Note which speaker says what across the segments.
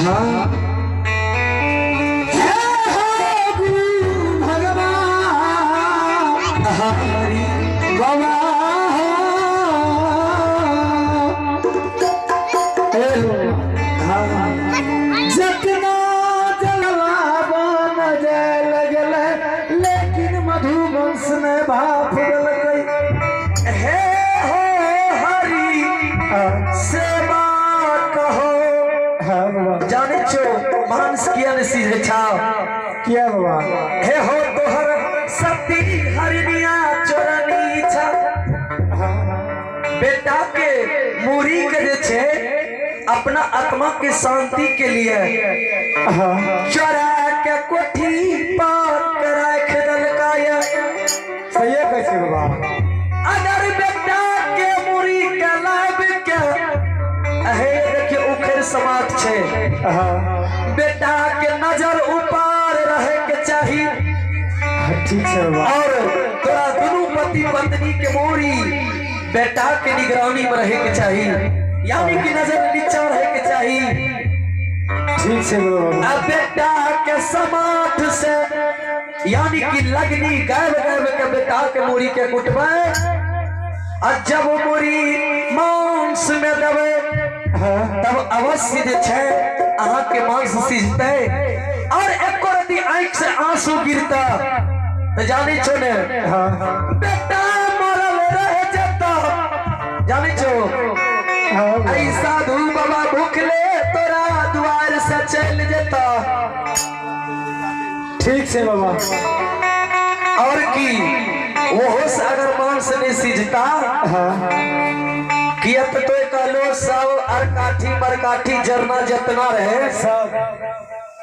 Speaker 1: हाँ भगवान हरि बाबा जितना जलवा बन जाए लगल लेकिन मधुवंश ने भाप देलकै। हे हो हरि सेवा कहो। जाने छो मांस किया ने सीधे छाव
Speaker 2: किया बाबा।
Speaker 1: हे हो तोहर सती हरिनिया चोरनी छा। बेटा के मूरी के जे छे अपना आत्मा के शांति के लिए चोरा के कोठी पर राख देलकै।
Speaker 2: सही कहै छै बाबा।
Speaker 1: अगर बेटा के मूरी के लाब के हे देखिए उखड़ समाट छे। बेटा के नजर ऊपर रहे के चाही।
Speaker 2: ठीक है बाबा।
Speaker 1: और तोरा दोनों पति पत्नी के मोरी बेटा के निगरानी में रहे के चाही, यानी कि नजर नीचा रहे के चाही।
Speaker 2: ठीक है बाबा।
Speaker 1: अब बेटा के समाठ से यानी कि लगनी गायब गायब के बेटा के मोरी के कुटबे और जब मोरी मांस में दबे तब अवश्य जे छे अहाँ के मांस सिजते और एको रति आंख से आंसू गिरता तो जानी छो ने बेटा मरल रह जेता। जानी छो ऐ साधु बाबा भूखले तोरा द्वार से चल जेता।
Speaker 2: ठीक से बाबा।
Speaker 1: और की वो से अगर मांस नहीं सिजता किया तो कहलो सब अरकाठी मरकाठी जरना जतना रहे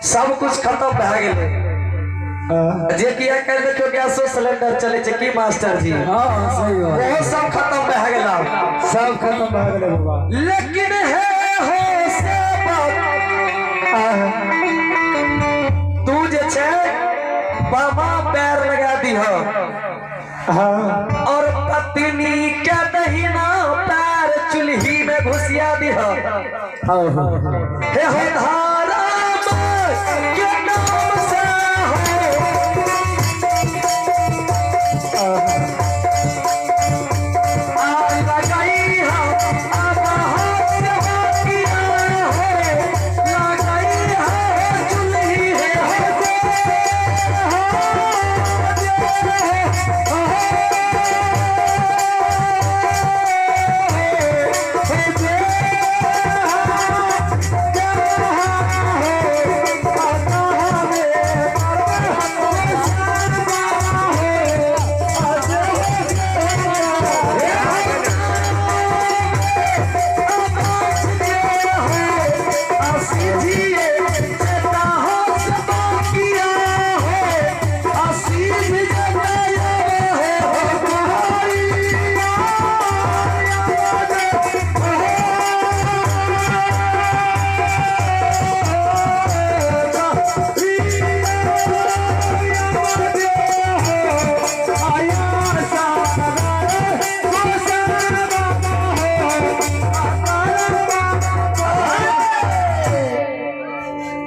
Speaker 1: सब कुछ खत्म भए गेलै। जे किया कर देखियो गैसो सिलेंडर चले छै की मास्टर जी।
Speaker 2: हां सही बात।
Speaker 1: वो सब खत्म भए गेला,
Speaker 2: सब खत्म भए गेलै बाबा।
Speaker 1: लेकिन हे हो से बात तू जे छै बाबा पैर लगा दीह और पत्नी के दहिना पैर चुल्ही में घुसिया दीह। हे हो धारा के नाम से हो आग लगाई हो अब हाथ किया हो लगाई हो चुल्ही है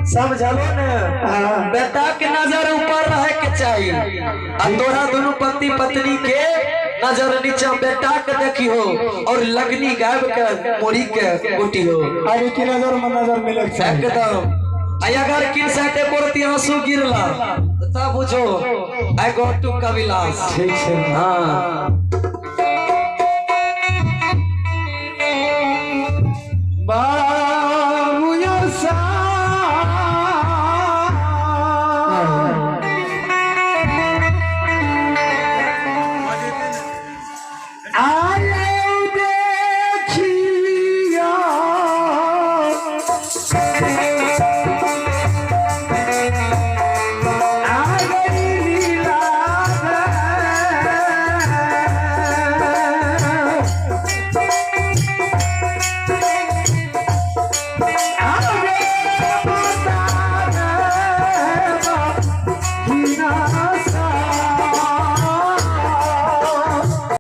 Speaker 1: समझलो ने। बेटा के नजर ऊपर रहे के चाहिए आ तोरा दोनों पति पत्नी के नजर नीचा बेटा के देखी हो और लगनी गायब के मोरी के गोटी हो।
Speaker 2: अरे की नजर में नजर मिले
Speaker 1: एकदम। अगर किन साइड पड़ती आंसू गिरला तब बुझो I go to Kabilas.
Speaker 2: ठीक है।
Speaker 1: हाँ
Speaker 2: बा